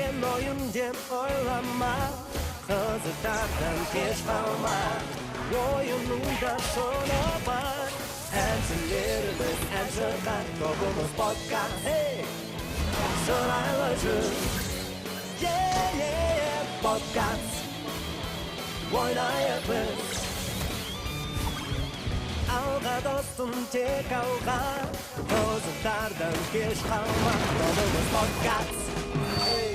Ойын ойын деп ойлама, қызықтардан кеш қалма. Ойынның да соңы бар. Әншілеріміз ән шырқар, тобымыз подкаст. Эй! Сырайлы жүр. Yeah, подкаст. Ойнайық біз. Алға, достым, тек алға. Қызықтардан кеш қалма. Тобымыз подкаст. Эй!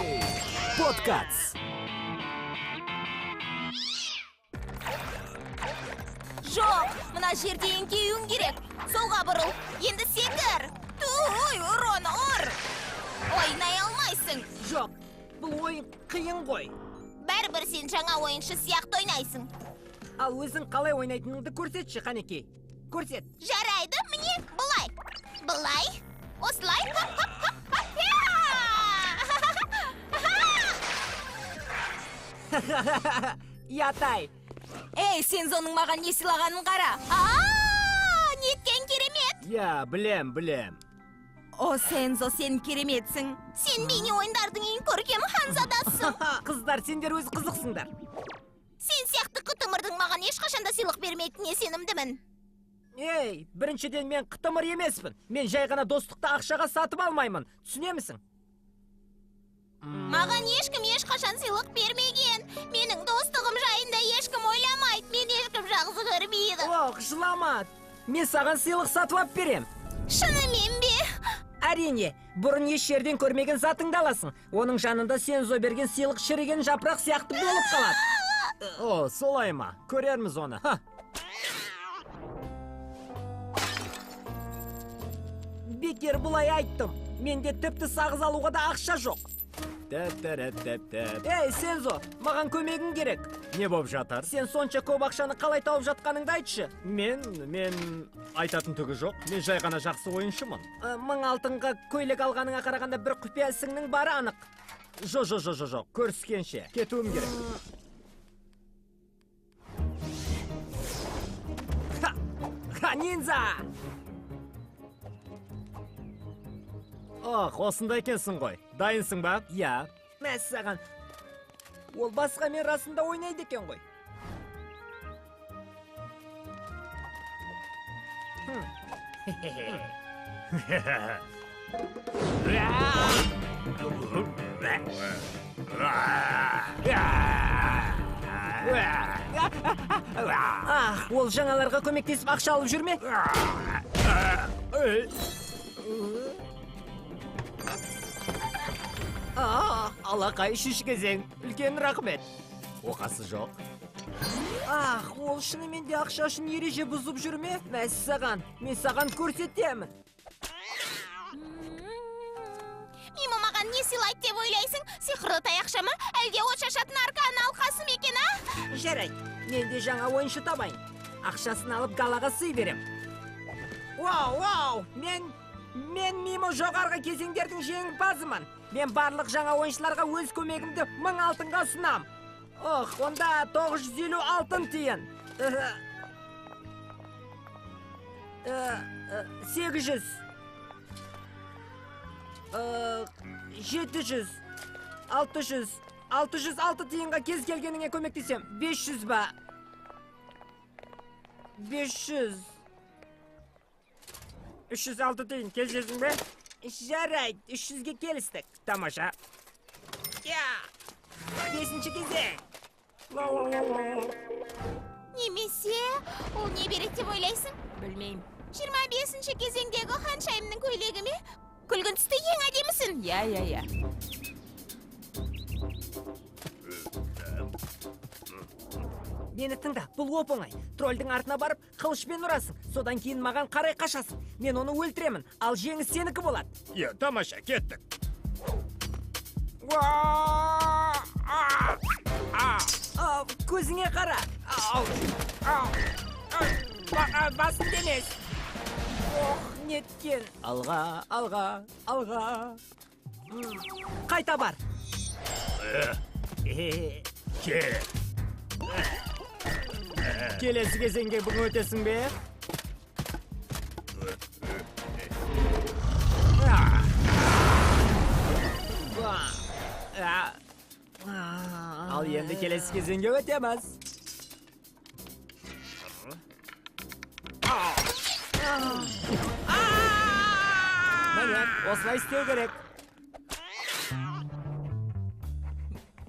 Подкаст. Жоқ, мына жерде еңкеюің керек. Солға бұрыл. Енді секір. Туй, ұр оны, ұр. Ойнай алмайсың. Жоқ, бұл ойын қиын ғой. Бәрібір сен жаңа ойыншы сияқты ойнайсың. Ал өзің қалай ойнайтыныңды көрсетші, қанекей. Көрсет. Жарайды, міне, былай. Былай, осылай. Хоп, хоп, хоп, хоп. Я! Ятай. Ей, Сензоның маған не сыйлағанын қара. А, неткен керемет. Я, білем, білем. О, Сензо, сен кереметсің. Сен бейне ойындардың ең көркем ханзадасысың. Қыздар, сендер өз қызықсыңдар. Сен сияқты қытымырдың маған ешқашан да сыйлық бермейтініне сенімдімін. Ей, біріншіден, мен қытымыр емеспін. Мен жай ғана достықты ақшаға сатып алмаймын. Түсінемісің? Маған ешкім ешқашан сыйлық бермеген. Менің достығым жайында ешкім ойламайды. Мен ешкім жақсы көрмейді. Ох, жылама. Мен саған сыйлық сатып алып берем. Шынымен бе? Әрине, бұрын еш жерден көрмеген затыңды аласың. Оның жанында Сензо берген сыйлық шіріген жапырақ сияқты болып қалады. О, солай ма? Көрерміз оны. Ха. Бекер бұлай айттым. Менде тіпті сағыз алуға да ақша жоқ. Тәп-тәрәп-тәп-тәп. Ей, Сензо, маған көмегің керек. Не болып жатыр? Сен сонша көп ақшаны қалай тауып жатқаныңды айтшы. Мен айтатын түгі жоқ. Мен жай ғана жақсы ойыншымын. 1000 алтынға көйлек алғаныңа қарағанда бір құпия ісіңнің бары анық. Жо, жо, жо, жо, жо. Көріскенше. Кетуім керек. Ха! Ха, ниндзя! Ох, осында екенсің ғой. Дайынсың ба? Я, мәссаған. Ол басқамен расында ойнайды екен ғой. Ах, ол жаңаларға көмектесіп ақша алып жүр ме? А, алақай, үшінші кезең. Үлкен рахмет. Оқасы жоқ. Ах, ол шынымен де ақша үшін ереже бұзып жүр ме? Мәссаған, мен саған көрсетемін. Мимо маған не сыйлайды деп ойлайсың? Сиқырлы таяқша ма? Әлде от шашатын аркан алқасы ма екен, а? Жарайды, мен де жаңа ойыншы табайын. Ақшасын алып галаға сый берем. Вау, вау, мен Мимо жоғарғы кезеңдердің жеңімпазымын. Мен барлық жаңа ойыншыларға өз көмегімді 1000 алтынға ұсынам. Ох, онда 950 алтын тиын. 800. 700. 600. 606 тиынға кез келгеніңе көмектесем. 500 ба? 500. 306 тиын, келісесің бе? Жарайды, 300-ге келістік. Тамаша. Я! Бесінші кезең. Немесе ол не береді деп ойлайсың? Білмеймін. 25-ші кезеңдегі ханшайымның көйлегі ме? Күлгін түсті ең әдемісін. Я, я, я. Мені тыңда, бұл оп-оңай. Тролльдің артына барып, қылышпен ұрасың. Содан кейін маған қарай қашасың. Мен оны өлтіремін, ал жеңіс сенікі болады. Е, тамаша, кеттік. Ау, көзіңе қара. Ау, ау, ау, басымды емес. Ох, неткен. Алға, алға, алға. Қайта бар. Ке. Келесі кезеңге бүгін өтесің бе? Ал енді келесі кезеңге өтеміз. Міне, осылай істеу керек.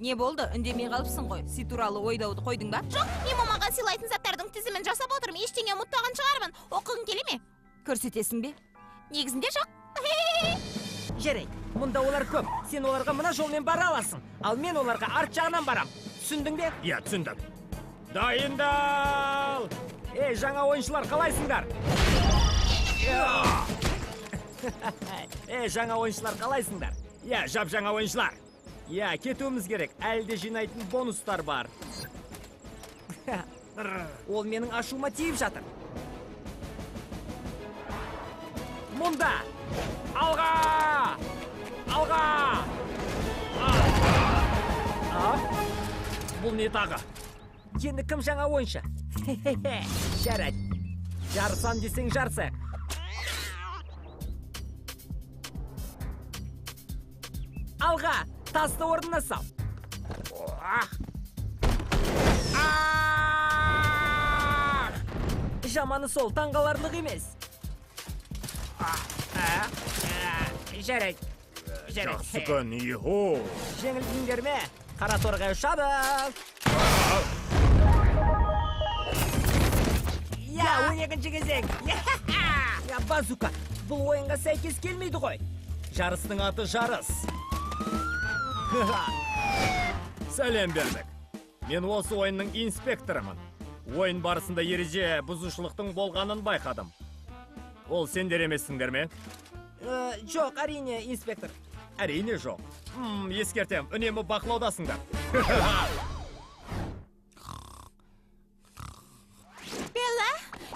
Не болды? Үндемей қалыпсың ғой. Сый туралы ойлауды қойдың ба? Жоқ, мен мамаға сыйлайтын заттардың тізімін жасап отырмын. Ештеңе ұмытпаған шығармын. Оқығың келе ме? Көрсетесің бе? Негізінде жоқ. Жарайды, мұнда олар көп. Сен оларға мына жолмен бара аласың. Ал мен оларға арт жағынан барам. Түсіндің бе? Иә, түсіндім. Дайындал! Ей, жаңа ойыншылар, қалайсыңдар? Ей, жаңа ойыншылар, қалайсыңдар? Иә, жап-жаңа ойыншылар. Иә, кетуіміз керек. Әлі де жинайтын бонустар бар. Ол менің ашуыма тиіп жатыр. Мұнда! Алға! Алға! Бұл не тағы? Енді кім жаңа ойыншы? Жарайды. Жарысам десең жарысайық. Алға! Тасты орнына сал. Жаманы сол, таңғаларлық емес. Жарайды. Жақсы күн, иху. Жеңілдіңдер ме? Қара торғай ұшады. Я, 12-ші кезең. Я, базука, бұл ойынға сәйкес келмейді ғой. Жарыстың аты жарыс. Сәлем бердік. Мен осы ойынның инспекторымын. Ойын барысында ереже бұзушылықтың болғанын байқадым. Ол сендер емессіңдер ме? Жоқ, әрине, инспектор. Әрине жоқ. Ескертем, үнемі бақылаудасыңдар. Белла,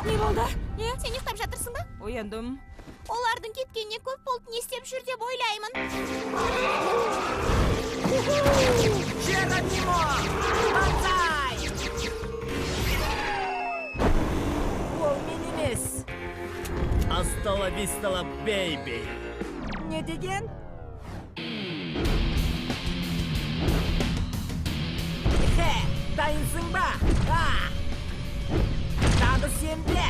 не болды? Не? Сен ұйықтап жатырсың ба? Ояндым. Олардың кеткеніне көп болды, не істеп жүр деп ойлаймын. Джеронимо! Банзай! Ол мен емес. Астала вистала, бейби. Не деген? Хе, дайынсың ба? Тағы сен бе?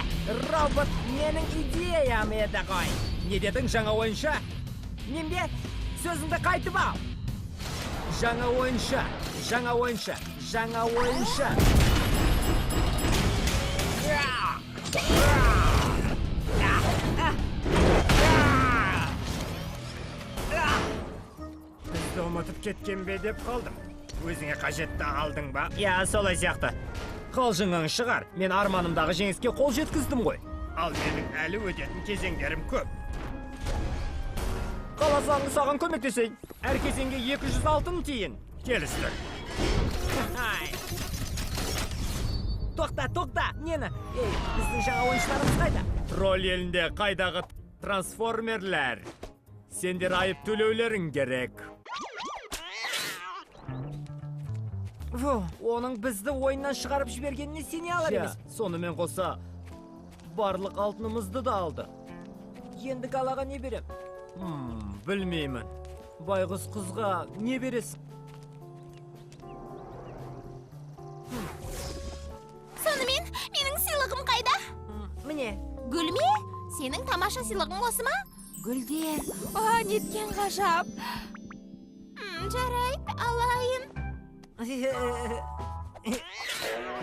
Робот менің идеям еді ғой. Не дедің, жаңа ойыншы? Мен бе? Сөзіңді қайтып ал. Жаңа ойыншы, жаңа ойыншы, жаңа ойыншы. Бізді ұмытып кеткен бе деп қалдым. Өзіңе қажетті алдың ба? Иә, солай сияқты. Қалжыңың шығар. Мен арманымдағы жеңіске қол жеткіздім ғой. Ал менің әлі өтетін кезеңдерім көп. Қаласаң саған көмектесейін. Әр кезеңге 200 алтын тиын. Келістік. Тоқта, тоқта, нені? Ей, біздің жаңа ойыншыларымыз қайда? Тролль елінде қайдағы трансформерлер? Сендер айып төлеулерің керек. Фу, оның бізді ойыннан шығарып жібергеніне сене алар емес. Сонымен қоса, барлық алтынымызды да алды. Енді галаға не берем? Білмеймін. Байғұс қызға не бересің? Сонымен, менің сыйлығым қайда? Міне. Гүл ме? Сенің тамаша сыйлығың осы ма? Гүлдер. О, неткен ғажап. Жарайды, алайын.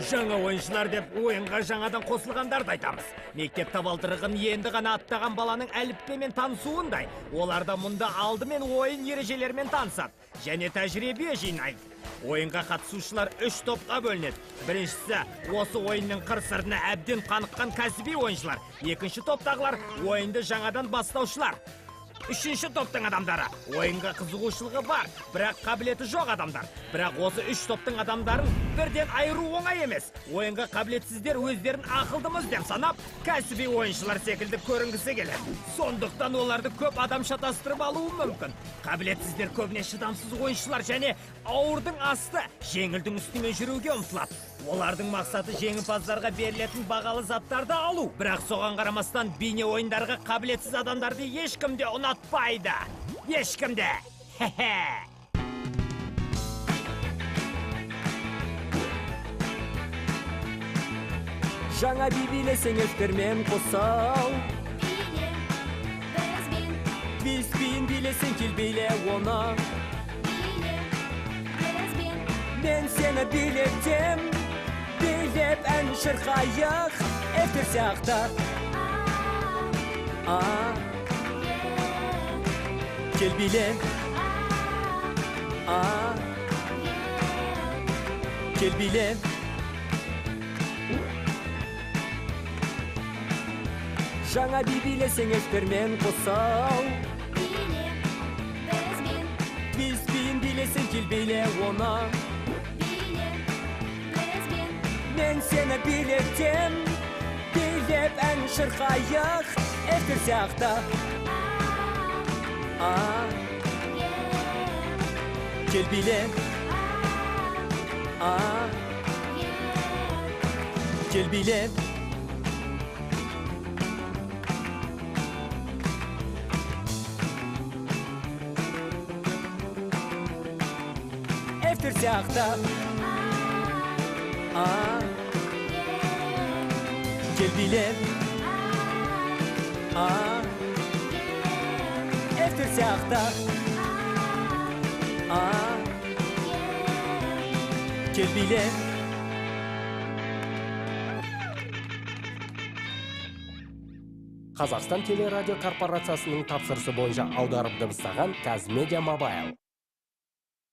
Жаңа ойыншылар деп ойынға жаңадан қосылғандарды айтамыз. Мектеп табалдырығын енді ғана аттаған баланың әліппемен танысуындай. Олар да мұнда алдымен ойын ережелерімен танысады және тәжірибе жинайды. Ойынға қатысушылар 3 топқа бөлінеді. Біріншісі осы ойынның қыр-сырына әбден қаныққан кәсіби ойыншылар. Екінші топтағылар ойынды жаңадан бастаушылар. Үшінші топтың адамдары ойынға қызығушылығы бар, бірақ қабілеті жоқ адамдар. Бірақ осы үш топтың адамдарын бірден айыру оңай емес. Ойынға қабілетсіздер өздерін ақылдымыз деп санап, кәсіби ойыншылар секілді көрінгісі келеді. Сондықтан оларды көп адам шатастырып алуы мүмкін. Қабілетсіздер көбіне шыдамсыз ойыншылар және ауырдың асты, жеңілдің үстімен жүруге ұмтылады. Олардың мақсаты жеңімпаздарға берілетін бағалы заттарды алу. Бірақ соған қарамастан бейне ойындарға қабілетсіз адамдарды ешкім де ұнатпайды. Ешкім де. Хе-хе. Жаңа би билесең эльфтермен қосыл. Биле, бізбен. Твист биін билесең кел биле оны. Биле, бізбен. Мен сені билетем, билеп ән шырқайық, эльфтер сияқты. А, кел биле. А, кел биле. Жаңа би билесең эльфтермен қосыл. Биле, бізбен. Твист биін билесең кел биле оны. Биле, бізбен. Мен сені билетем, билеп ән шырқайық, эльфтер сияқты. А, кел биле. А, кел биле. Эльфтер сияқты. А, кел биле. А, эльфтер сияқты. А, кел биле. Қазақстан телерадио корпорациясының тапсырысы бойынша аударып дыбыстаған Қазмедиа Мобайл.